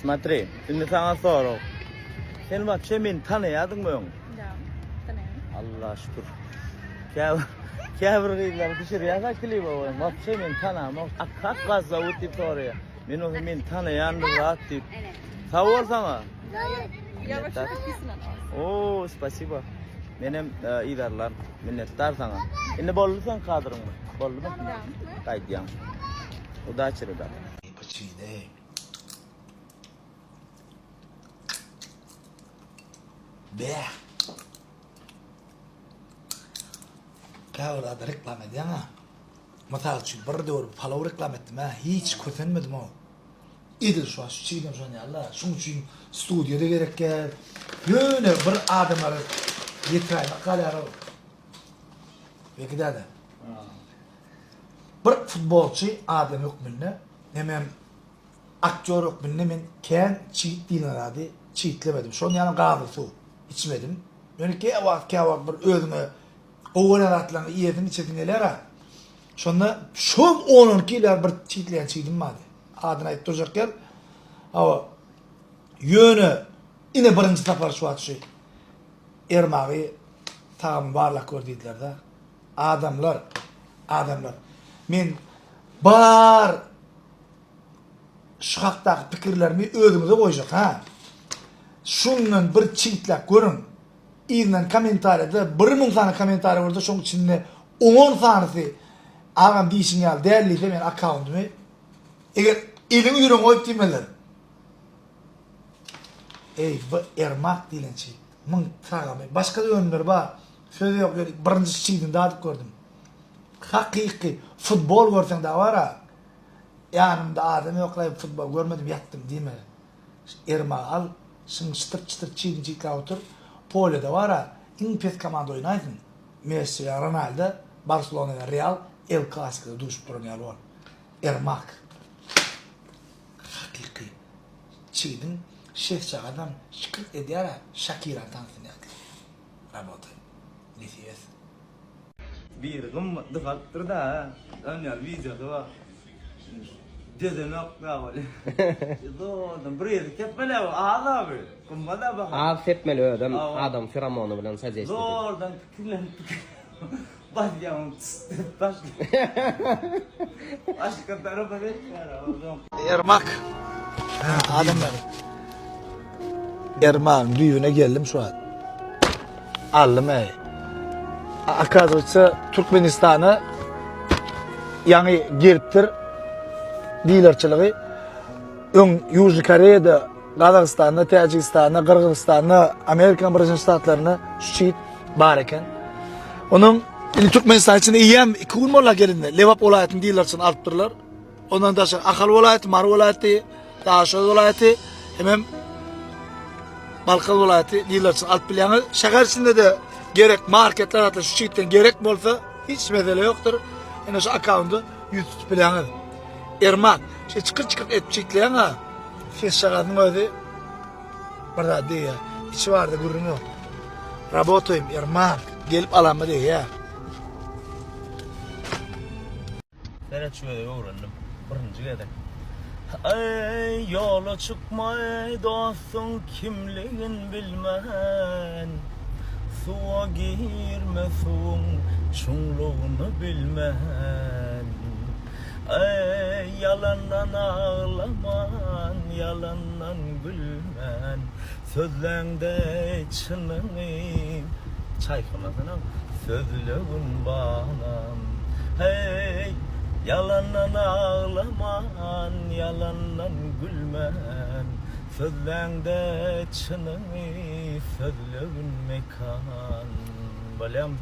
Smatri, indi saňa sorag. Sen wapşe meni tanaýardyňmy öň? Da, tanaýan. Allaha şükür. Käbir käbir gyzlar düşürýär-de klibe goýuň. Wapşe meni tanamok. A kak was zowut diýip soraýar. Men bolsa meni tanaýandyr zat diýip. Sag bol saňa. Ya вообще подписана на вас. Oo, spasibo. Menem e, yzarlar. Minnetdar saňa. Indi boldy seň kadryňmy? Boldumy? Da. Gaýdýaň. Udaçi, rебята. Içine. Bäh. Käbir zady reklama edýäň-ä. Mysal üçin, bir döwür palaw reklama etdim-ä, hiç kösenmedim-ow. Edil şu wagt şu çigdem şon ýaly-da. Şoň üçin studiýa-da gerek däl. Ýöne bir adamlara ýetiräýmek galýar-ow. Beki däde. Bir futbolçy adam hökmünde hemem aktýor hökmünde men kän çigit diýlen zady çigitlemedim. Şonuň ýaly gazly suw içmedim. Ýöne käwagt käwagt bir özüňe gowy görýän zatlaryňy iýesiň içesiň gelýär-ä. Şonda şol on-on iki ýyl bäri bir çigitleýän çigidim bardy. Adyny aýdyp durjak däl. Hawa. Ýöne ine birinji sapar şu wagt şu Ermagy tagamy barlap gör diýdiler-de. Adamlar, adamlar. Men bar şu hakdaky pikirlerimi özüňize goýjak, ha. Şundan bir çigitläp görüň. Yzyndan kommentariýada 1000 sany kommentariýa bolsa, şoň içinde on sanysy agam diýşiň ýaly däl diýse men akkaundymy eger eliňi ýüregiňe goýup diýmelidir. Eý, bu Ermak diýlen çigit. Muň tagamy. Başga-da önümleri bar. Söz ýok, ýöne birinji çigidini dadyp gördüm. Hakyky futbol görseň dagy bar-a. Ýanymda adam ýok-laý futbol görmedim ýatdym diýme. Ermagy al, şyň çytyrt-çytyrt çigidini çigitläp otur. Polýada bar-a, iň pes komanda oýnaýsyn. Messi bilen Ronaldo, Barselona bilen Real El Klasikoda duşup duran ýaly bol. Ermak. Hakyky çigidiň şesjagazam şykyrt edýär-ä Şakirany tanysyn ýaly. Rabota. Nesip etsin. Biri gymmatly galypdyr da, ön ýaly wideosy bar. Dözenok da ol. Zordan bir ýeri sepmeli bu az abi. Gymmat abi. Az sepmeli özem adam feromony bilen sodejstwiýet. Zordan pikirlenip Basýaň baş. Başga tarapa geçýär. Ermak. Adamlar. Ermagyň düýbüne geldim şu wagt. Aldym äý. Оказывается, Türkmenistana ýaňy gelipdir dilerçiligi. Öň Ýužny Koreýada, Gazagystanda, Täjigistanda, Gyrgyzystanda, Amerikanyň Birleşen Ştatlarynda şu çigit bar eken. Onuň indi Türkmenistan içinde eýýäm 2 gün boldy gelende. Lebap welaýatynyň dilerçiligini alypdyrlar. Ondan daşary Ahal welaýaty, Mary welaýaty, Daşoguz welaýaty hemem Balkan welaýaty dilerçiligini alyp bilýäňiz. Şäher içinde-de gerek marketler atly şu çigitden gerek bolsa hiç mesele ýokdur. Ine şu akkaunda ýüz tutup bilýäňiz. Ermak, şeý çykyr-çykyr edip çigitleýäň-a. Ses çagasynyň özi bir zat diýýär. Içi barda gürrüň ýok. Rabotaýym, Ermak, gelip alama diýýär. Seret şu gezek öwrendim. Birinji gezek. Eý, ýola çykma eý dostuň kimligin bilmän. Suwa girme suwuň çuňlugyny bilmän. Eý, ýalandan aglaman, ýalandan gülmän. Sözläňde çynyňy çaýkamasaňam sözlegin balam. Heý, ýalandan aglaman, ýalandan gülmän, sözläňde çynyňy sözlegin mekan. Bolýamy?